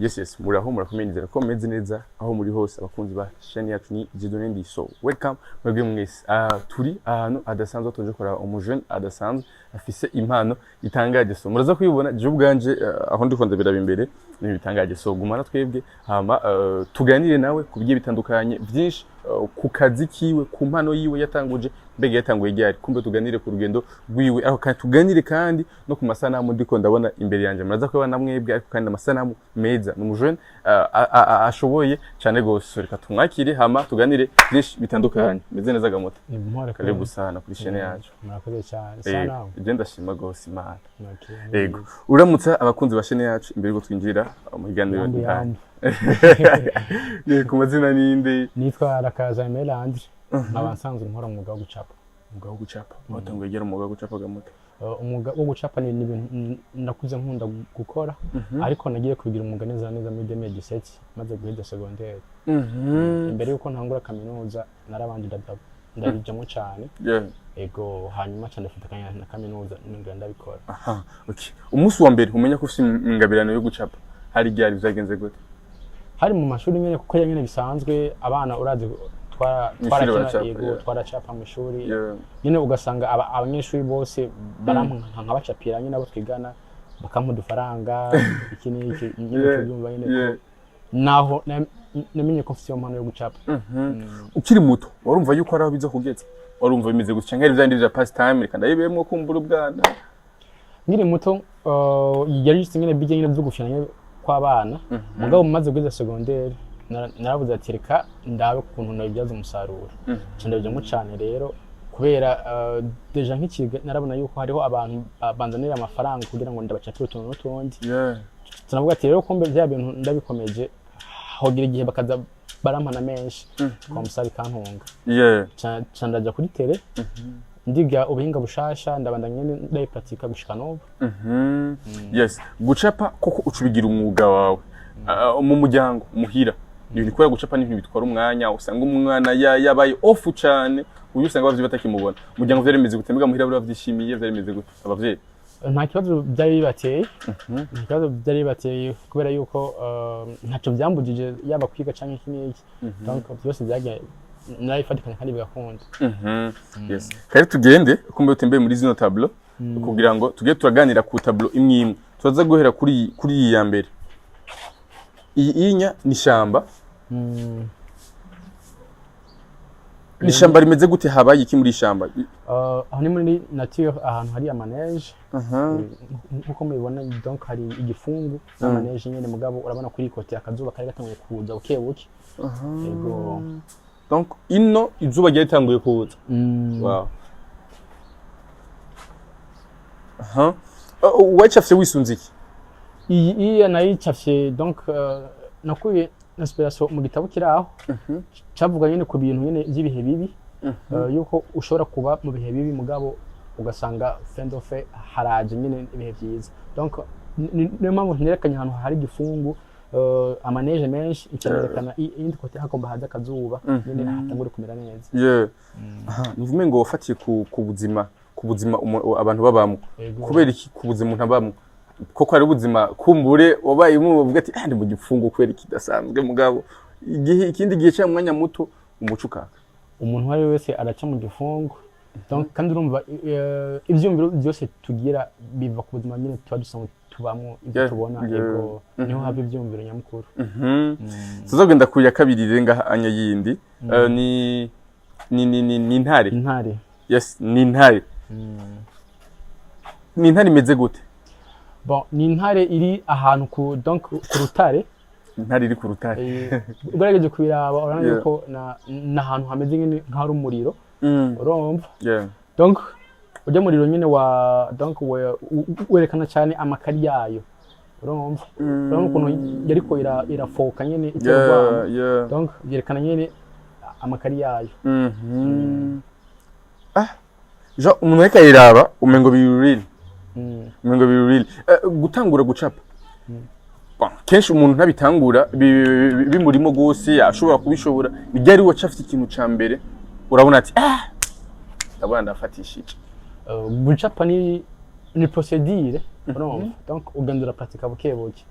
Yes, muraho, murakomeye, nizera ko mumeze neza aho muri hose. Abakunzi ba chaîne yacu, ni Dieudonné Ndiso. Welcome mwebwe mwese. Turi ahantu adasanzwe, tuje kuraba umujene adasanzwe afise impano itangaje. So muraza kuyibona. Je ubwanje, aho ndiko ndabiraba imbere, ni bitangaje. So gumana twebwe, hama tuganire nawe ku bigiye bitandukanye byinshi, ku kazi kiwe, ku mpano yiwe yatanguje. Mbega yatanguye ryari? Kumbe tuganire ku rugendo rwiwe aho, kandi tuganire kandi no ku masanamu ndiko ndabona imbere yanjye. Muraza kubibona mwebwe, ariko kandi amasanamu meza. Ni umujene ashoboye cyane gose. Reka tumwakire, hama tuganire byinshi bitandukanye. Meze neza, Gamoto? Ni mpore. Karibu sana kuri chaîne yacu. Murakoze cyane sana. Je ndashima gose Imana. Okay. Yego, uramutsa abakunzi ba chaîne yacu imbere yuko twinjira mu kiganiro. Yambu yambu. Yego, ku mazina ninde? Nitwa Rakaza Aimé Landry, nkaba nsanzwe nkora umwuga wo gucapa. Umwuga wo gucapa. Watanguye ryari umwuga wo gucapa, Gamoto? Umwuga wo gucapa ni ibintu nakuze nkunda gukora, ariko nagiye kubigira umwuga neza neza muri 2017, maze guheza secondaire. Imbere yuko ntangura kaminuza narabanje ndabijamo cyane. Ego, hanyuma cyane ndafatikanya na kaminuza, nongera ndabikora. Aha, okay. Umunsi wa mbere umenya ko ufite ingabirano yo gucapa hari ryari? Vyagenze gute? Hari mu mashuri nyene, kuko nyene bisanzwe abana urazi Mw'ishuri twarakina. baracapa, Yego. Twaracapa mu ishuri. Nyine ugasanga abanyeshuri bose barampa nkabacapira nyine, abo twigana bakampa udufaranga, iki n'iki nyine. Tubyumva nyine ko naho namenye ko mfite iyo mpano yo gucapa. Ukiri muto warumva yuko ari aho biza kugeza? Warumva bimeze gutya, canke ari vyandi vya pastime, reka ndayibemwo kumbura ubwana? Nkiri muto, yari just nyine bijya nyine byo gufina nyine kw'abana. Mugabo maze guheza secondaire, naravuze ati reka ndabe ukuntu nabibyaza umusaruro. Nca ndabijyamo cyane rero, kubera déjà nk'ikiga narabona yuko hariho abantu banzanira amafaranga kugira ngo ndabacapire utuntu n'utundi. Tunavuga ati rero kumbe bya bintu ndabikomeje, hogira igihe bakaza barampana menshi comme ça, bikantunga. Ca ndaja kuri télé, ndiga ubuhinga bushasha, ndabandanya nyene ndayipratika gushika n'ubu. Yes, gucapa koko uca ubigira umwuga wawe. Mu muryango muhira, ibintu kubera gucapa ni ibintu bitwara umwanya, usanga umwana yabaye off cane, uyu usanga abavyeyi batakimubona. Umuryango vyari bimeze gute? Mbega muhira bari bavyishimiye? Vyari bimeze gute abavyeyi? Nta kibazo byari bibateye, nta kibazo byari bibateye, kubera yuko ntacyo byambujije, yaba kwiga canke iki n'iki. Donc byose byagiye narabifatikanya kandi bigakunda. Yes, kare tugende kumbe utembeye muri zino tableau, kugira ngo tugende turaganira ku tableau imwe imwe. Turaza guhera kuri iyi ya mbere. Iyi inya ni ishamba. Ni ishamba rimeze gute? Habaye iki muri ishamba? Aho ni muri nature, ahantu hari amaneige nkuko mubibona. Donc hari igifungu n'amaneige nyene, mugabo urabona kuri côté akazuba kari gatanguye kuza buke buke. Yego. Donc ino izuba ryaritanguye kuza. Wow. Aha. Wacafye wisunze iki? Iyi iya nayicafye, donc nakuye inspiration mu gitabo kiri aho, cavuga nyene ku bintu nyene by'ibihe bibi, yuko ushobora kuba mu bihe bibi, mugabo ugasanga fin de fait haraje nyene ibihe byiza. Donc niyo mpamvu nterekanye ahantu hari igifungu, amaneige menshi, ikanerekana iyindi côté hagomba haza akazuba nyene, hatangure kumera neza. Yeah. Aha, nuvume ngo wafatiye ku buzima abantu babamwo. Yego. Kubera iki ku buzima umuntu abamwo? Koko hari ubuzima kumbure wabaye uvuga ati ah, ndi mu gifungo kubera kidasanzwe, mugabo igihe ikindi gihe cyangwa umwanya muto umuco ukaka? Umuntu uwo ari we wese araca mu gifungo. Donc kandi urumva, ivyumviro byose tugira biva ku buzima nyine tuba dusanzwe tubamwo, ibyo tubona. Yego, niho hava ivyumviro nyamukuru. Tuzogenda ku ya kabiri rero ngaha anya yindi. Ni intare. Intare. Yes, ni intare. Ni intare imeze gute? Bon, ni intare iri ahantu ku donc ku rutare. Intare iri ku rutare. Ugerageje kubiraba urabona yuko na ahantu hameze nyine nk'ahari umuriro. Urumva? Yeah. Donc ujya muriro nyine wa donc werekana cyane amakari yayo. Urumva, urabona ukuntu yariko irafoka nyine, itera urwamo. Donc byerekana nyine amakari yayo. Ah, ja umuntu ariko ayiraba umengo biri real. Umengo biri real. Gutangura gucapa. Bon, kenshi umuntu ntabitangura bimurimo gose, ashobora kubishobora. Ni ryari wacafite ikintu ca mbere urabona ati ah, ndabona ndafatishije? Gucapa ni procédure, urumva? Donc ugenda urapratika buke buke.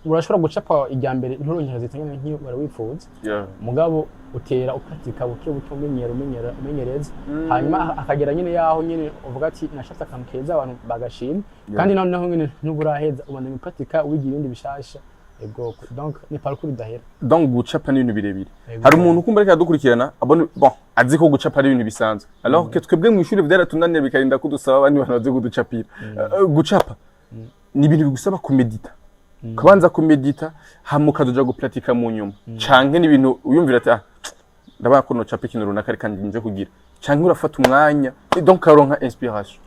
Urashobora gucapa irya mbere nturonke zita nyene nk'iyo wari wifuza, mugabo utera upratika buke buke, umenyera, umenyera, umenyereza, hanyuma akagera nyine yaho nyine uvuga ati nashatse akantu keza, abantu bagashima. Kandi noneho nyine ntuburaheza, ubandanya upratika, wiga ibindi bishasha. Ego, donc ni parcours idahera. Donc gucapa ni ibintu birebire. Ego. Hari umuntu kumva ariko aradukurikirana abona, bon, azi ko gucapa ari ibintu bisanzwe, alors que twebwe mu ishuri byaratunaniye, bikarinda kudusaba abandi bantu bazi kuducapira. Gucapa ni ibintu bigusaba kumedita, ukabanza kumedita, hama ukazoja gupratika mu nyuma, canke ni ibintu uyumvira ati: "Ah, ndabona ko nocapa ikintu runaka, reka nje kugira", canke urafata umwanya, et donc ukaronka inspiration?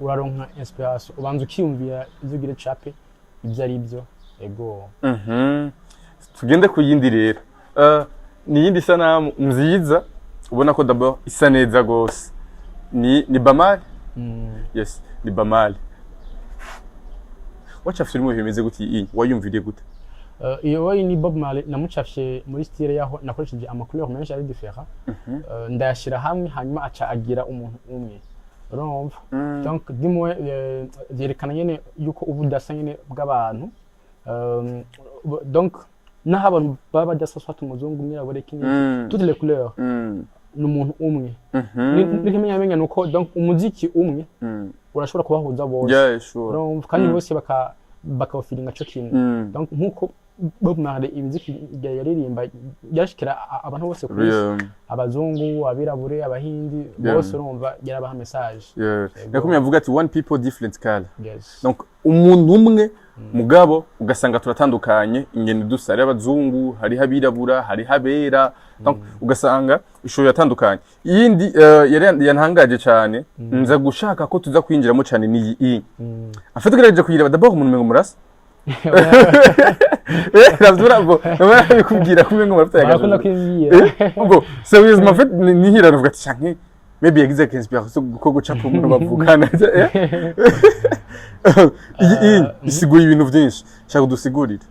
Uraronka inspiration, ubanza ukiyumvira ivyo ugira cape ibyo ari byo. Ego. Tugende ku yindi rero. Ni iyindi sanamu nziza, ubona ko d'abord isa neza gose. Ni Bamali. Yes, ni Bamali. Wacafye uri mu bihe bimeze gute? Iyi wayumviriye gute? Iyo we ni Bob Marley, namucafye muri style yaho nakoresheje ama couleur menshi ari différent, ndayashira hamwe, hanyuma aca agira umuntu umwe, urumva? Donc dimwe vyerekana nyene yuko ubudasa nyene bw'abantu. Donc naho abantu baba badasa, soit umuzungu, umwirabure, kinini, toutes les couleurs, ni umuntu umwe. N'ikimenyamenya ni uko donc umuziki umwe urashobora kubahuza bose. Urumva? Kandi bose bakawufiringa co kimwe. Donc nkuko Bob Marley imiziki yaririmba yarashikira abantu bose ku isi, abazungu, abirabure, abahindi, bose, urumva yarabaha message. Yakumye avuga ati: "One people, different color." Yes. Donc umuntu umwe, mugabo ugasanga turatandukanye ingene dusa: hariho abazungu, hariho abirabura, hariho abera. Donc ugasanga ishusho yatandukanye. Iyindi yari yantangaje cyane, nza gushaka ko tuza kwinjiramo cyane, ni iyi. En fait, ugerageje kuyireba d'abord, umuntu umengo murasa. Navyura bo bikubwira ko umengo murafite. Barakunda kwibwira. Ubwo sérieusement, en fait, nihira navuga ati canke maybe yagize inspiration ko gucapa umuntu bavukana. Iyi isiguye ibintu byinshi, shaka udusigurire.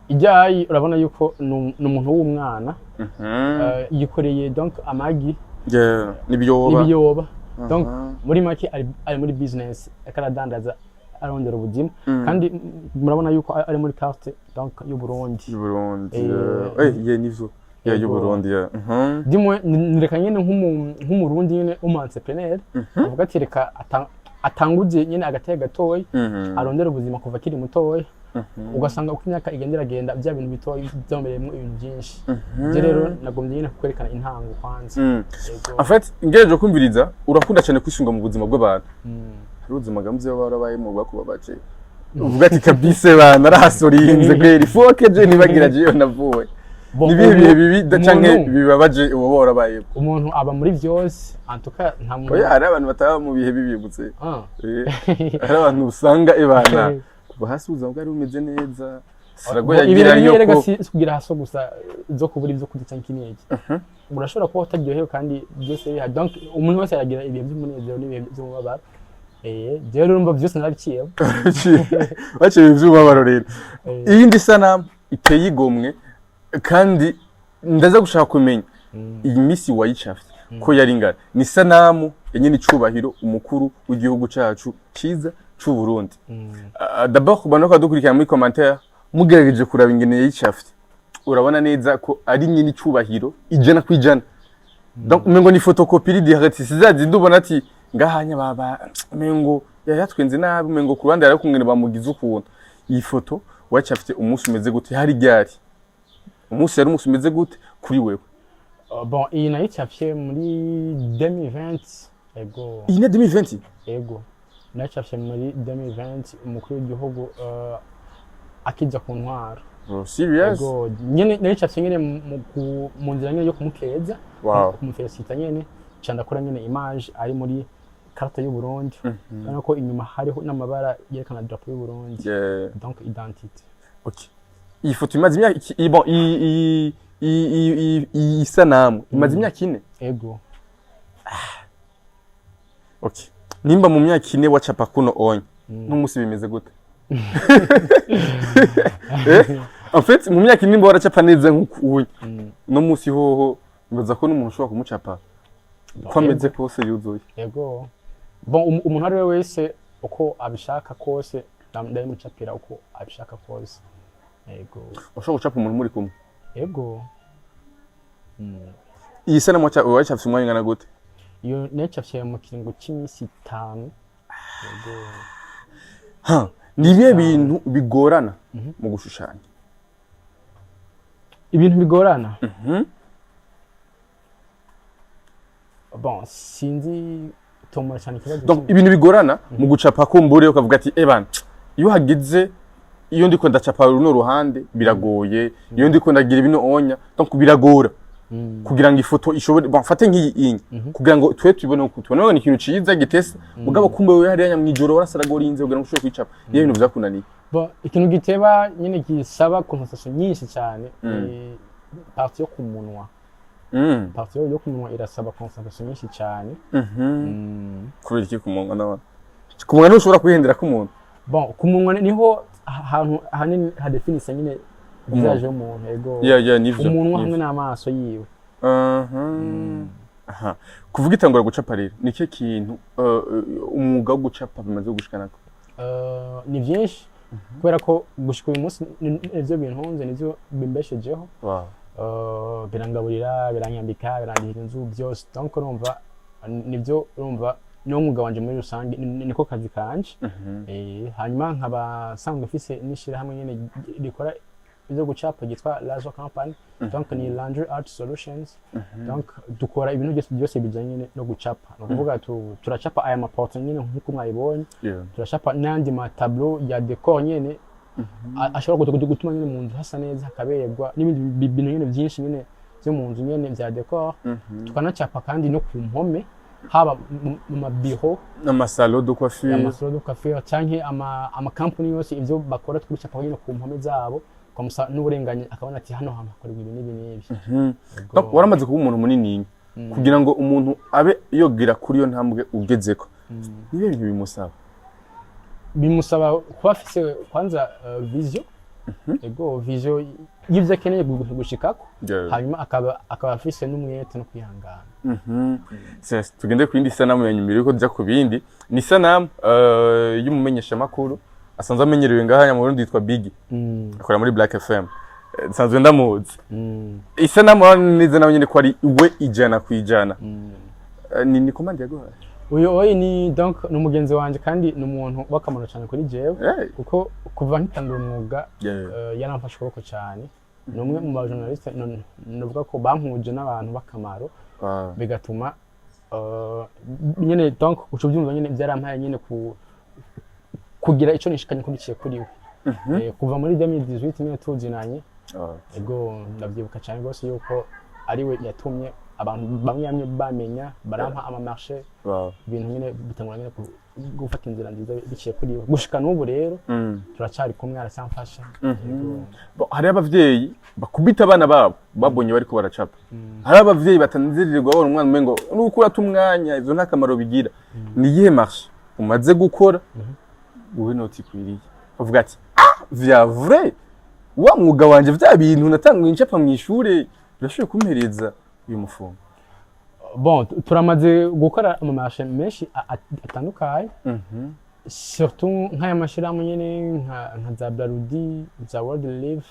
Ijyayi urabona yuko ni umuntu w'umwana, yikoreye donc amagi Yeah, n'ibiyoba. N'ibiyoba. Donc muri make ari muri business, ariko aradandaza, arondera ubuzima. Kandi murabona yuko ari muri carte donc y'u Burundi. Y'Uburundi. Yeah, nivyo, yeah. Yego. Y'Uburundi, yeah. Dimwe nireka nyene nk'umurundi nyene w'umu entrepreneur avuga ati reka atanguze nyene agateye gatoyi, arondera ubuzima kuva akiri mutoya. Ugasanga uko imyaka igenda iragenda, bya bintu bitoya byamereyemo ibintu byinshi. Je rero nagombye nyene kwerekana intango kwanza. Yego. En fait, ngerageje kumviriza, urakunda cyane kwisunga mu buzima bw'abantu. Hari ubuzima bwa bwarabayemo bwakubabaje, uvuga ati: "Kabise bana narahasorinze kweri, foke je nibagira je iyo navuye"? Bon, Ni ibihe bihe bibi canke bibabaje uba warabayemo? Umuntu aba muri byose, en tout cas nta muntu. Oya, hari abantu bataba mu bihe bibibutse. Ah. Hari abantu usanga ibana kuva hasi ubuzima bwari bumeze neza, sirago Bo, yagira ibihe bibi rega yuko si kugira haso gusa zo kubura ibyo kurya cyangwa iki. Urashobora kuba utaryohewe kandi byose bihari. Donc umuntu wese aragira ibihe by'umunezero n'ibihe by'umubabaro. Jewe rero urumva byose narabiciyemo. Baciye iby'umubabaro rero. Iyindi sanamu iteye igomwe, kandi ndaza gushaka kumenya iyi misi wayicafye ko yari ingana, ni sanamu ya nyene icubahiro umukuru w'igihugu cacu ciza c'u Burundi. D'abord, ku bantu badukurikirana muri commentaire, mugerageje kuraba ingene yayicafye, urabona neza ko ari nyene icubahiro 100%. Donc umengo ni photocopie iri direct, sizazi ndubona ati ngahanya baba umengo yatwenze nabi, umengo ku ruhande yari kumwe bamugize ukuntu. Iyi foto wacafye umunsi umeze gute? Hari ryari? Umunsi yari umunsi umeze gute kuri wewe? Bon, iyi nayicafye muri 2020, ego. Iyi ni 2020? Ego, nayicafye muri 2020, umukuru w'igihugu akija ku ntwaro. Oh, serious? Ego nyene, nayicafye nyene mu nzira nyene yo kumukeza, kumufelicita nyene. Ca ndakora nyene image ari muri carte y'u Burundi. Urabona ko inyuma hariho n'amabara yerekana drapeau y'u Burundi. Donc identité. Okay, iyi foto imaze imyaka bon, iyi sanamu imaze imyaka 4? Ego. Okay, nimba mu myaka 4 wacapa kuno onye, n'umunsi bimeze gute? En fait, mu myaka 4 nimba waracapa neza nk'uku unye, no munsi hoho nibaza ko n'umuntu ushobora kumucapa uko ameze kose yuzuye. Ego, bon, umuntu ari we wese uko abishaka kose, ndabimucapira uko abishaka kose. Yego. Ushobora gucapa umuntu muri kumwe? Yego. Iyi sanamu wacafye umwanya ungana gute? Iyo nayicafye mu kiringo cy'iminsi 5, yego. Ha, ni ibihe bintu bigorana mu gushushanya? Ibintu bigorana? Bon, sinzi tomora cyane ikibazo. Donc ibintu bigorana mu gucapa, kumbure ukavuga ati: "Ebana, iyo hagize, iyo ndiko ndacapa runo ruhande biragoye, iyo ndiko ndagira bino onya, donc biragora kugira ngo ifoto ishobore, bon, fate nk'iyi inye, kugira ngo twe tubone uko tubone ni ikintu ciza gitesa, mugabo kumbe wewe hariya mw'ijoro warasaragorinze kugira ngo ushobore kwicapa." Niyo bintu vyakunaniye? Bon, ikintu giteba nyine gisaba concentration nyinshi cyane ni partie yo ku munwa. Partie yo ku munwa irasaba concentration nyinshi cyane. Kubera iki ku munwa? Nawe ku munwa ntushobora kwihendera ku muntu. Bon, ku munwa niho ahantu ahanini hadefinisa nyine visage y'umuntu, yego. Yeah, nivyo. Umunwa Nivyo. hamwe n'amaso yiwe. Aha. Kuvuga itangura gucapa rero, ni ikihe kintu umwuga wo gucapa bimaze gushikanako? Ni byinshi, kubera ko gushika uyu munsi nivyo bintunze, nivyo bimbeshejeho. Birangaburira, biranyambika, birandihira inzu, byose. Donc urumva nibyo, urumva niwo mwuga wanje muri rusange, niko kazi kanje. Hanyuma nkaba nsanzwe mfise n'ishirahamwe nyene rikora ibyo gucapa ryitwa Lazo Company, donc ni Laundry Art Solutions. Donc dukora ibintu byose byose bijyanye no gucapa, ni ukuvuga turacapa aya ma portraits nyine nk'uko mwayibonye, turacapa n'andi ma tableaux ya décor nyene ashobora gutuma nyine mu nzu hasa neza, hakaberwa, n'ibindi bintu nyine byinshi nyine byo mu nzu nyine bya décor. Tukanacapa kandi no ku mpome, haba mu mabiro, Ama salons de coiffure. Ama salons de coiffure canke amakampani yose, ivyo bakora twibicapa nyine ku mpome zabo, kwamusa n'uburenganye akabona ati: "Hano hantu hakorerwa ibi n'ibi n'ibi." Yego. Donc, waramaze kuba umuntu munini. Kugira ngo umuntu abe yogira kuri iyo ntambwe ugezeko, nibihe bintu bimusaba? Bimusaba kuba afise kwanza vision, ego, vision y'ivyo akeneye gushikako, hanyuma akaba afise n'umwete no kwihangana. Tugende ku yindi sanamu ya nyuma yuko tuja ku bindi. Ni isanamu y'umumenyeshamakuru asanzwe amenyerewe ngaha mu Burundi, yitwa Biggie, akora muri Black FM. Nsanzwe ndamuzi. Isanamu urabona neza nawe nyene ko ari we 100%. Ni commande yaguhaye? Uyu oyi ni, donc ni umugenzi wanje kandi ni umuntu w'akamaro cyane kuri jewe, kuko kuva nkitangura umwuga yaramfashe ukuboko cyane. Ni umwe mu ba journaliste novuga ko bampuje n'abantu b'akamaro, bigatuma nyene, donc uca ubyumva nyene, byarampaye nyene kugira ico nishikanye kubiciye kuri we. Kuva muri 2018 nyene tuzinanye. Ego, ndavyibuka cyane rwose yuko ari we yatumye abantu bamwe bamwe bamenya, barampa ama marchés, ibintu nyine bitangura nyine gufata inzira nziza biciye kuri we. Gushika n'ubu rero turacyari kumwe, aracyamfasha. Yego. Bon, hariho abavyeyi bakubita abana babo babonye bariko baracapa, hariho abavyeyi batanezererwa babona umwana, umengo nuko urata umwanya, ivyo nta kamaro bigira. Ni iyihe marché umaze gukora wowe noti ikwiriye uvuga ati: "Ah, vya vrai, wa mwuga wanje, vya bintu natanguye ncapa mw'ishure birashoboye kumpereza uyu mufungo"? Bon, turamaze gukora ama marchés menshi atandukanye, surtout nk'aya mashyirahamwe nyine nka za Brarudi, za World Live.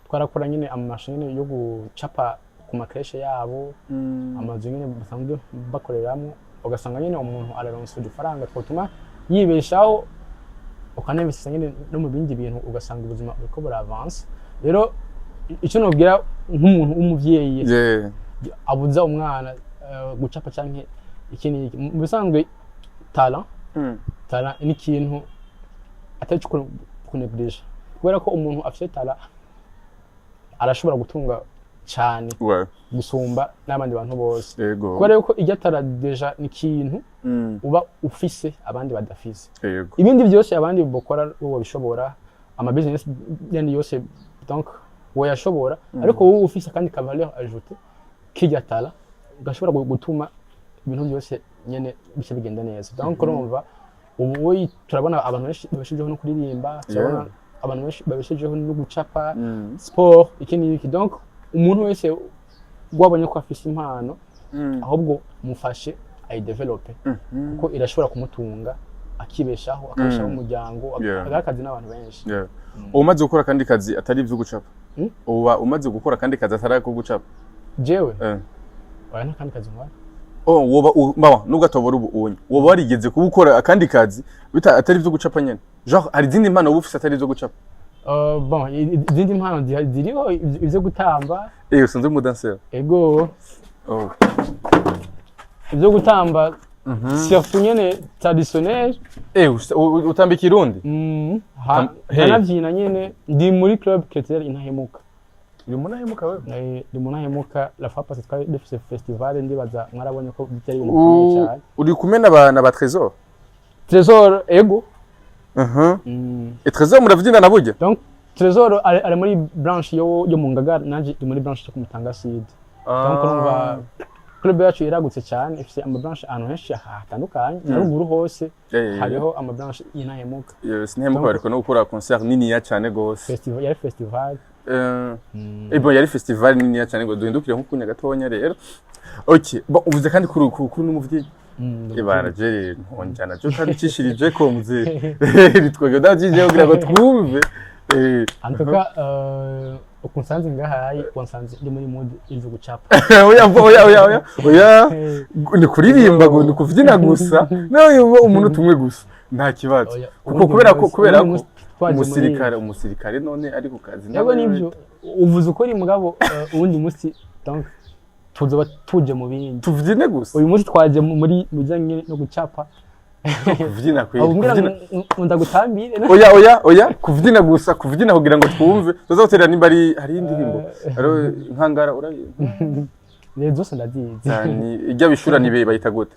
Twarakora nyine ama marchés nyine yo gucapa ku ma crèches yabo, amazu nyine basanzwe bakoreramo, ugasanga nyine umuntu araronsa udufaranga twotuma yibeshaho, ukanabisesa nyine no mu bindi bintu, ugasanga ubuzima buriko buravansa. Rero icyo nobwira nk'umuntu w'umuvyeyi abuza umwana gucapa canke iki n'iki, mu bisanzwe talent, talent ni ikintu atari cyo kunegrija, kubera ko umuntu afite talent arashobora gutunga cyane gusumba n'abandi bantu bose, kubera yuko irya talent déjà ni ikintu uba ufise abandi badafise. Ibindi byose abandi bokora wowe bishobora, ama business yandi yose, donc woyashobora, ariko wowe ufise akandi ka valeur ajoutée k'irya talent gashobora gutuma ibintu byose nyene bice bigenda neza. Donc urumva ubu wowe turabona abantu benshi babeshejeho no kuririmba, turabona abantu benshi babeshejeho no gucapa, sport, iki n'iki. Donc umuntu wese wabonye ko afise impano, ahubwo mufashe ayidevelope, kuko irashobora kumutunga. akibeshaho, akabeshaho umuryango, agaha akazi n'abantu benshi. Yeah. Uba umaze gukora akandi kazi atari ivyo gucapa? Mm? Uba umaze gukora akandi kazi atari ako gucapa? Jewe? Eh. Oya, nta kandi kazi nkora. Oh, woba mama nubwo atobora ubu unye, woba warigeze kuba ukora akandi kazi atari ivyo gucapa nyene? Genre hari izindi mpano woba ufise atari ivyo gucapa? Bon, izindi mpano ziriho, ivyo gutamba. Eh, usanzwe mu danseur? Ego. Oh. Ivyo gutamba, surtout nyene traditionnel. Eh, utamba ikirundi? Hey. Nanavyina nyene, ndi muri club culturel Intahemuka. Uri munahemuka wewe? Ndi mu Ntahemuka. La fois passée twari dufise festival, ndibaza mwarabonye ko bitari ibintu bikomeye cyane. Uri kumwe na ba Trésor? Trésor, ego. Et Trésor muravyina na burya? Donc Trésor ari muri branche yo mu Ngagara, nanje ndi muri branche yo ku Mutanga Sud. Donc urumva club yacu iragutse cyane, ifise ama branche ahantu henshi hatandukanye, na ruguru hose hariho ama branche y'Intahemuka. Sinhemuka bariko no gukora concert niniya cyane gose. Festival, yari festival. Bon, yari festival niniya cyane ngo duhindukire nko kunya gatonya rero. Okay, bon, uvuze kandi kuri n'umuvyeyi. Ibara je ntonjana cyo tabicishirije ko muvyeyi. Bitwege ndavyije kugira ngo twumve. En tout cas, ukuntu nsanze ngahayi, wansanze ndi muri mood y'ivyo gucapa. Oya, oya, oya, oya. Oya. Ni kuririmba ngo ni kuvyina gusa. Nawe umuntu tumwe gusa. Nta kibazo. Oya, Kuko uwundi kubera ko munsi- kubera uwundi ko munsi twaje muri- umusirikare none ari ku kazi. Yego, nibyo uvuze ukuri, mugabo uwundi munsi donc tuzoba tuje mu bindi. Tuvyine gusa. Uyu munsi twaje muri mu bijyanye no gucapa. Kuvyina kwe. Aho umbwira Kuvyina. ngo ndagutambire. Oya, oya, oya, kuvyina gusa, kuvyina kugira ngo twumve. Tuzotera nimba ari hari indirimbo. Hariho Nkangara, urabizi? Rero zose ndazizi. Ni ijya bishura nibe bayita gute?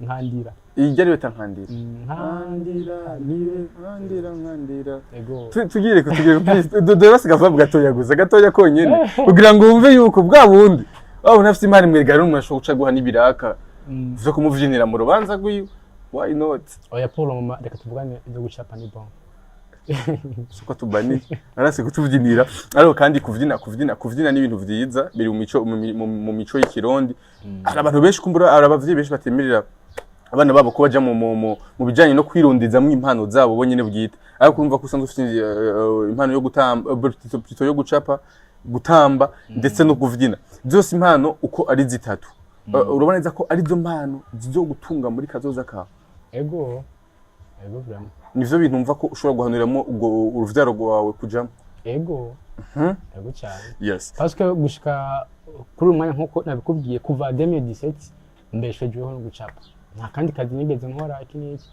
Nkandira. Ijya ariyo Nkandira. Nkandira. Nibe nkandira, nkandira. Ego. Tugire please, dore basiga vuba gatoya gusa, gatoya konyene, kugira ngo wumve yuko bwa bundi waba unafite imana imwe rero umuntu ashobora guca guha n'ibiraka vyo kumuvyinira mu rubanza rwiwe. Why not? Oya, Paul, mama, reka tuvugane ibyo gucapa, ni bon. Siko tubani arase kutuvyinira, ariko kandi kuvyina ni ibintu vyiza biri mu mico, mu mico y'ikirundi. Hari abantu benshi kumbura, hari abavyeyi benshi batemerera abana babo ko baja mu bijanye no kwirondezamwo impano zabo bo nyene bwite, ariko urumva ko usanzwe ufite impano yo gutamba, plutôt yo gucapa, gutamba ndetse no kuvyina, byose impano uko ari zitatu. Urabona neza ko ari zo mpano zizogutunga muri kazoza kawe? Ego, ego, vraiment. Nivyo bintu mva ko ushobora guhanuriramo ubwo uruvyaro rwawe kujamo? Ego, ego cyane. Parce que gushika kuri uyu mwanya, nkuko nabikubwiye, kuva 2017 mbeshejweho no gucapa, nta kandi kazi nigeze nkora iki n'iki,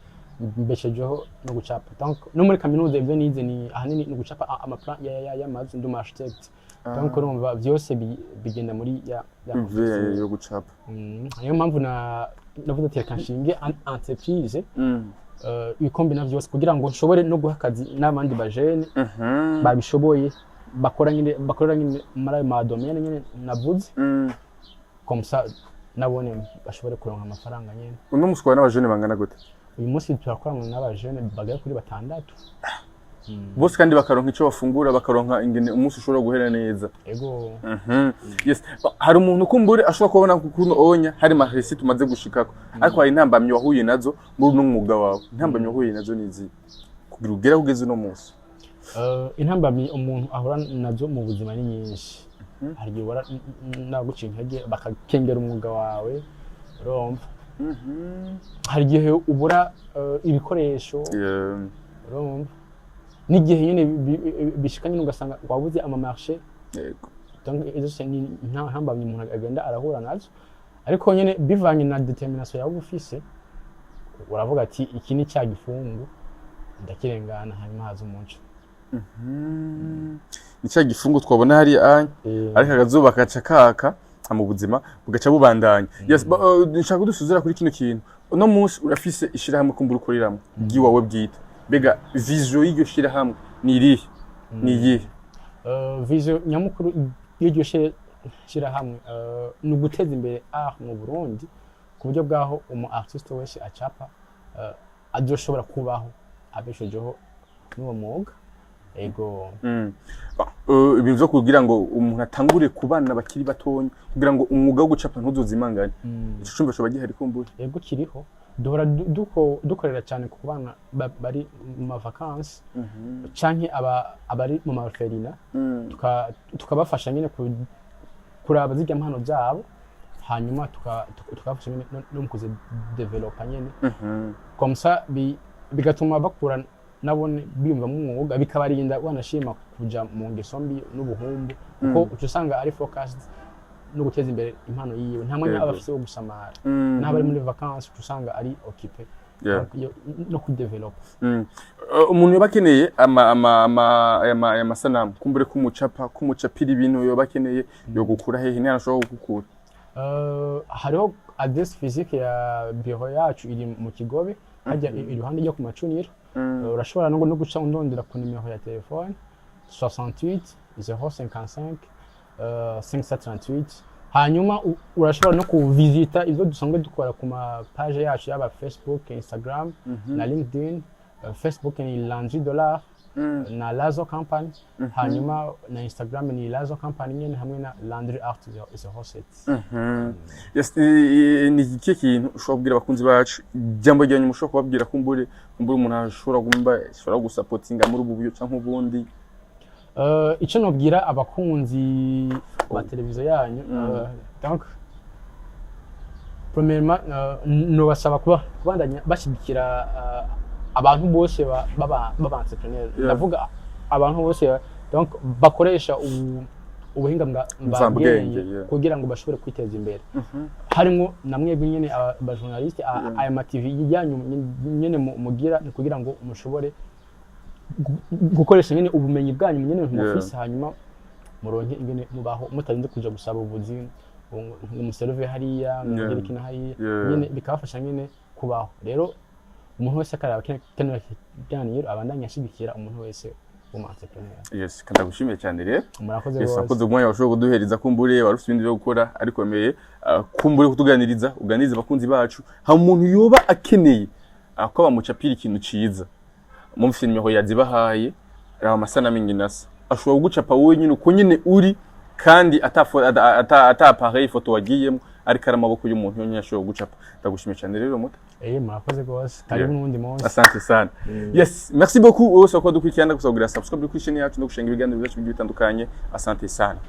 mbeshejweho no gucapa. Donc no muri kaminuza ibyo nize ni ahanini ni ugucapa ama plan y'amazu, ndi umu architecte. Donc urumva byose bigenda muri ya Ivyo yo gucapa. Niyo mpamvu na navuze ati reka nshinge entreprise ibikombina byose kugira ngo nshobore no guha akazi n'abandi bajene babishoboye, bakora nyine, bakorera nyine muri ayo ma domaine nyine navuze, comme ça nabone bashobore kuronka amafaranga nyine. Uno musi ukora n'abajene bangana gute? Uyu munsi turakorana n'abajene bagera kuri batandatu. Bose kandi bakaronka ico bafungura, bakaronka ingene umunsi ushobora guhera neza? Ego. Yes. Hari umuntu kumbure ashobora kubona kuno onya hari mahesi tumaze gushikako, ariko hari intambamyi wahuye nazo muri uno mwuga wawe. Intambamyi wahuye nazo ni izihe kugira ugere aho ugeze uno munsi? Intambamyi umuntu ahura nazo mu buzima ni nyinshi. Hari igihe uhura n'abaguca intege bakakengera umwuga wawe, urumva, hari igihe ubura ibikoresho, urumva, n'igihe nyine bishika nyine ugasanga wabuze ama marché. Donc izo zose ni ntambamyi umuntu agenda arahura nazo, ariko nyine bivanye na determination yawe ufise, uravuga ati iki ni cya gifungu, ndakirengana, hanyuma haza umuco. Ni cya gifungu twabona hariya anya, ariko akazuba kaca kaka mu buzima bugaca bubandanya. Yes, nshaka kudusuzira kuri kino kintu. Uno munsi urafise ishirahamwe kumbura ukoreramo ry'iwawe bwite. Mbega vision y'iryo shirahamwe ni irihe, ni iyihe? Vision nyamukuru y'iryo shirahamwe ni uguteza imbere art mu Burundi, ku buryo bwaho umu artiste wese acapa azoshobora kubaho abeshejeho n'uwo mwuga, ego. Ibintu vyo kugira ngo umuntu atangure ku bana bakiri batonya, kugira ngo umwuga wo gucapa ntuzozimangane, ico cumba coba gihari kumbure? Ego, kiriho. Duhora dukorera cyane ku bana bari mu ma vacances canke abari mu ma orphelinat, tukabafasha nyine kuraba zirya mpano zabo, hanyuma tukabafasha nyine no mu kuzidevelopa nyine, comme ça bigatuma bakura nabone biyumvamo umwuga, bikabarinda wanashima kuja mu ngeso mbi n'ubuhumbu, kuko uca usanga ari focused no guteza imbere impano yiwe, nta mwanya aba afise wo gusamara. N'aba ari muri vacances, uca usanga ari occupé no kudevelopa. Umuntu yoba akeneye ama ama ama aya masanamu, kumbure kumucapa, kumucapira ibintu, yoba akeneye yo gukura hehe? Ni ashobora kugukura? Hariho adresse physique ya bureau yacu, iri mu Kigobe hajya iruhande ryo ku Macuniro. Urashobora no guca undondera ku nimero ya telefone 68 055 538. Hanyuma urashobora no kuvisita ibyo dusanzwe dukora ku ma page yacu, yaba Facebook, Instagram na LinkedIn. Facebook ni Landry Dollar na Lazo Company, hanyuma na Instagram ni Lazo Company nyene hamwe na Landry Art 07. Yes, ni ikihe kintu ushobora kubwira abakunzi bacu, ijambo rya nyuma ushobora kubabwira, kumbure umuntu ashobora kumva ashobora gusapotinga muri ubu buryo canke ubundi? Icyo nobwira abakunzi ba televiziyo yanyu, donc premièrement, nobasaba kuba kubandanya bashyigikira abantu bose baba entrepreneur. Ndavuga abantu bose donc bakoresha ubuhinga bwa mvabwenge, mvabwenge kugira ngo bashobore kwiteza imbere, harimo na mwebwe nyene aba journaliste, aya ma TV yanyu nyene mugira ni kugira ngo mushobore gukoresha nyene ubumenyi bwanyu nyene mufise, hanyuma muronke ingene mubaho mutarinze kuja gusaba ubuzi ngo muserve hariya, ngo mugire iki na hariya. Nyene bikabafasha nyene kubaho. Rero umuntu wese akaraba kino kiganiro abandanye ashigikira umuntu wese w'umu entrepreneur. Yes, kandi cyane rero. Murakoze Yes, rwose. Akoze umwanya washobora kuduhereza. Kumbure wari ufite ibindi byo gukora, ariko wemeye kumbure kutuganiriza, uganiriza abakunzi bacu. Hari umuntu yoba akeneye ko bamucapira ikintu ciza, mumfise nimero yazibahaye. Raba amasanamu ingene asa, ashobora kugucapa wowe nyine uko nyine uri, kandi ata appareil photo wagiyemo, ariko ari amaboko y'umuntu yonyine ashobora kugucapa. Ndagushimiye cyane rero, muta. Murakoze rwose, karibu n'uwundi munsi. Asante sana. Yes, merci beaucoup wowe wese wakuba dukurikirana, gusa kugira subscribe kuri chaîne yacu no gushinga ibiganiro byacu bigiye bitandukanye. Asante sana.